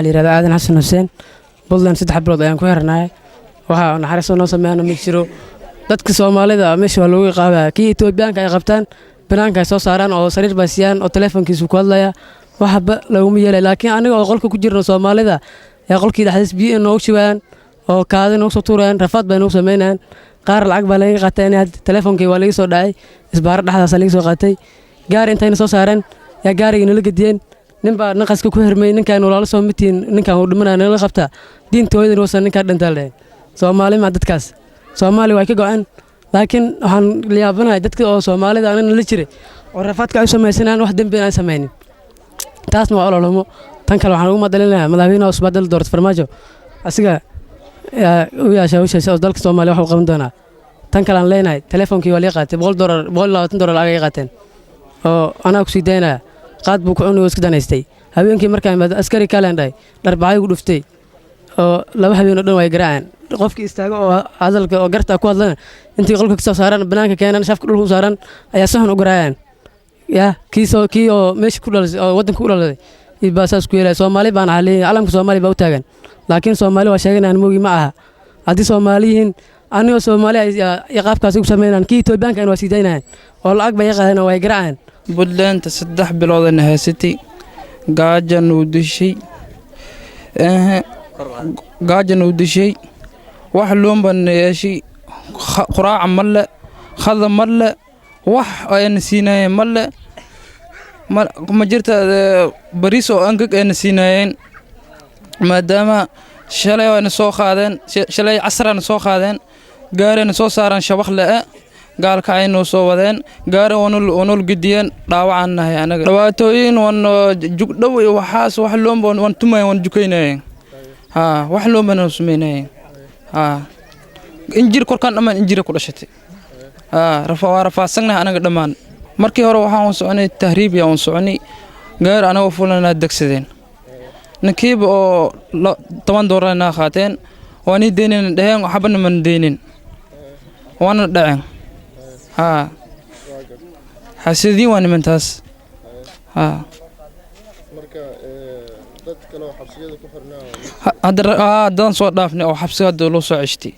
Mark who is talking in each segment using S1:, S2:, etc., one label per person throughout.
S1: Waxaa la yidhahdaa Aadan Xasan Xuseen. Puntland 3 bilood ayaan ku xirnaay. Waxaa naxariiso noo sameeyana ma jiro. Dadka Soomaalida meesha waa loogu iqaabaya. Kii Etoobiyaanka ay qabtaan, banaanka ay soo saaraan oo sariir bay siiyaan oo teleefonkiisu ku hadlaya, waxba laguma yeelay. Laakiin aniga oo qolka ku jirno Soomaalida ayaa qolkii dhexdiis biyo noogu shubayaan oo kaadi noogu soo tuurayaan. Rafaad bay noogu sameynayaan. Qaar lacag baa laga qaatay. Teleefonkii waa laga soo dhacay, isbaaro dhexdaasa laga soo qaatay. Gaari intayna soo saareen yaa gaarigii nala gediyeen. Nin baa naqaska ku xirmay. Ninkaan walaalo soo mitiin, ninkaan uu dhimanaya, nala qabtaa, diinta hooyadan wasa ninkaan dhintaa dheheen. Soomaali ma dadkaas Soomaali way ka go'een. Laakiin waxaan yaabanahay dadka oo Soomaalida anana la jiray oo rafaadka ay u samaysanayaan, wax dembi aan samaynin. Taasna waa ololhumo. Tan kale waxaan ugu madalinayaa madaxweynaha cusub hadda la doortay, Farmaajo. Asiga u yeesha hawshaas oo dalka Soomaaliya wax u qaban doonaa. Tan kale aan leenahay, teleefonkii waa lii qaatay, $100, $120 lacag ay qaateen oo anaa ku sii daynaya. Qaad buu ku cuni oo iska danaystay. Habeenkii markaan imaado, askari kaleen dhahay dharbacay ku dhuftay oo 2 habeen oo dhan way garaaceen. Qofkii istaago oo hadalka oo garta ku hadlana, intii qolka ka soo saaraan, banaanka keenan, shafka dhulka u saaran ayaa si xun u garaaceen. Yaa kii soo kii oo meesha ku dhalisay oo waddanka u dhaladay iyo baa saas ku yeelaya. Soomaali baan ahaa leeyahay, calamka Soomaali baa u taagan, laakiin Soomaali waa sheeganayaan moogi ma aha. Haddii Soomaali yihiin, anigoo Soomaali ay qaabkaas ugu sameynayaan, kii Etoobiyaanka waa sii daynayaan oo lacag bay qaadeen oo way garaaceen.
S2: Puntlandta 3 biloodana haysatay, gaajan uu dishay, gaajan uu dishay, wax loonbana yeeshay. Quraaca male, khada male, wax ayna siinaayeen male, ma jirta. Bariis oo angag ayna siinaayeen, maadaama shalay ayna soo qaadeen, shalay casrana soo qaadeen, gaarina soo saaraan shabaq le'e, gaalka aynoo soo wadeen, gaari wanol gediyeen. Dhaawacaan nahay anaga, dhibaatooyin wan jugdhow iyo waxaas, wax loonba wan tumayen, wan jukaynayeen, haa, wax loonba noo sameynayeen. Haa, injir korkaan dhammaan injira ku dhashatay. Haa, waa rafaadsannahay anaga dhammaan. Markii hore waxaan u soconay tahriib, yaa un soconay. Gaari anagoo fulanaa degsadeen. Ninkiiba oo $10 naa qaateen. Waa nii deynayna dheheen, waxbana mana deynin, waana dhaceen. Haa, xasidiin waa nimantaas, haa.
S3: Marka dad kale oo xabsiyada ku xirnaa?
S2: Hadda haa, dadan soo dhaafnay oo xabsiga hadda loo soo ceshtay,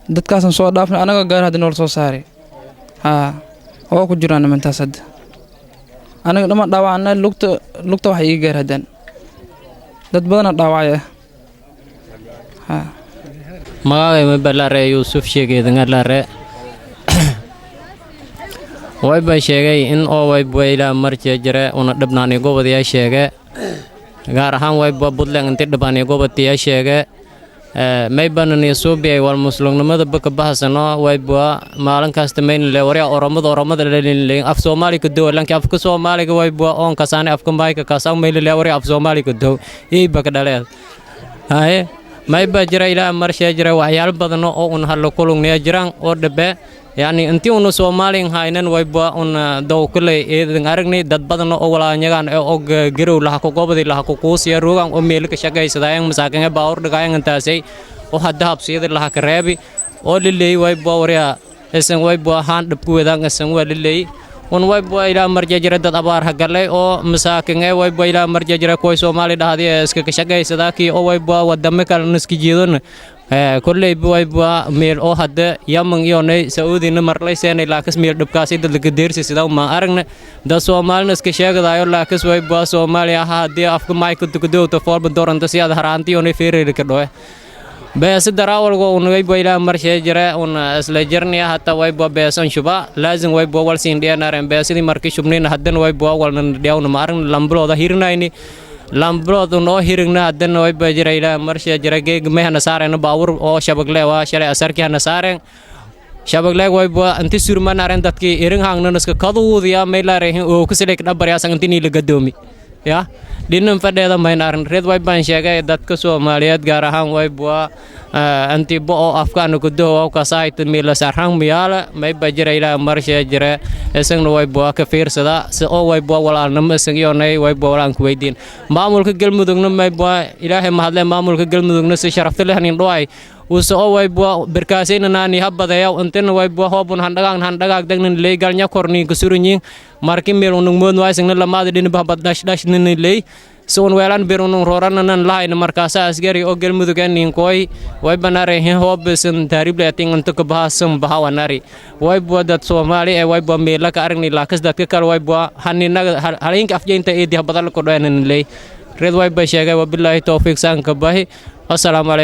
S2: dadkaasaan soo dhaafnay anaga. Gaari hadda noola soo saaray, haa, waa ku jiraan nimantaas. Hadda anaga dhammaan dhaawacna, lugta waxa iiga gaar haddaan dad badana dhaawacay ah, haa.
S4: Magacay mabalare Yuusuf Sheegeedangalare. Wayba sheegay in oo wayba marje jire una dhibnaani gobodiyaa sheege, gaar ahaan wayba Puntland inti dhibani gobodiyaa sheege. Maybanani suubiyay wal muslimnimada baka bahasano. Wayba maalin kasta maynle warya Oromada, Oromada leeyin, af Soomaali ka dow lanki afka Soomaaliga wayba oon kasaane, afka mayka kasaw maynle warya af Soomaali ka dow ii baka dhaleed. Haye, mayba jira ilaa marshee jira waxyaalo badan oo un hallo kulugniya jiraan oo dhabe, yacni intii unu Soomaaliyan haynan wayba un dowkuley eedan aragnay dad badan oo walaanyagan oo garow laha ku gobodi laha ku kuusiya ruugan oo meel ka shaqaysadayan, masaakin baawur dhagayan intaasay oo hadda habsiyada laha ka reebi oo lileey wayba warya isan wayba ahaan dhibku wadaan isan waa lileey un wayba ilaa marja jira dad abaar hagalay oo masaakin ee wayba ilaa marja jira kuwa Soomaali dhahdi iska ka shaqaysadaa kii oo wayba wadamo kale iska jeedon. Kolleyba wayba meel oo hadda Yaman iyonay Sacuudina marlay seenay, laakas meel dhibkaasi dad laga deersi sida ma aragna. Dad Soomaalina iska sheegadayo, laakas wayba Soomaaliya aha haddii afka mayka tukadowta foolba doranta si aad haraanti iyonay feereyri ka dhowe beesa darawalgo un wayba ilaa marshee jira un isla jirniya. Hata wayba beesan shuba laazim wayba wal siin dhiyanaren beesidii markii shubnayna haddana wayba walna dhiyawna ma aragna. Lambilooda hirinayni, lambilood noo hirigna haddana wayba jira ilaa marshee jira geeg mehna saareen baawur oo shabagle waa shalay asarkii hana saareen shabagle. Wayba inti surmanaren dadkii irin hangna iska kaduudiya maylarehin oo kusileek dhabaryasan inti niila gadoomi ya dhinan fadheeda maynarin reed. Waybaan sheegay dadka Soomaaliyeed, gaar ahaan waybua antibo oo afkaana kudaho kasaayta miila sarhan miyaala mayba jira ilaa marshee jira isagna waybua ka fiirsada si oo waybua walaalnimo isan iyonay waybua walaan ku weydiin maamulka Galmudugna. Maybua Ilaahay mahadle, maamulka Galmudugna si sharafta leh nin dhoay use oo waybua berkaasayna naani habadeeyaw intina waybua hoobun handhagaag handhagaag dagnan ley galnya korniin kusurinyiin marki meel unug moodn waysagna lamaada dhinibah bad dhash dhash nini ley. Si un weelan bir unun roorananan lahayna. Markaasa askari oo Galmudug ninkooy waybanari hoobisan taariibleatin inta ka bahasan bahawanari. Waybwa dad Soomaali ee waybwa meela ka aragni, laakas dadka kale waybwa haninaga halinka afjeynta eedi habadal kodhanan ley reed wayba sheegay. Wabilaahi towfiiq, saanka bahi. Assalaamu calaykum.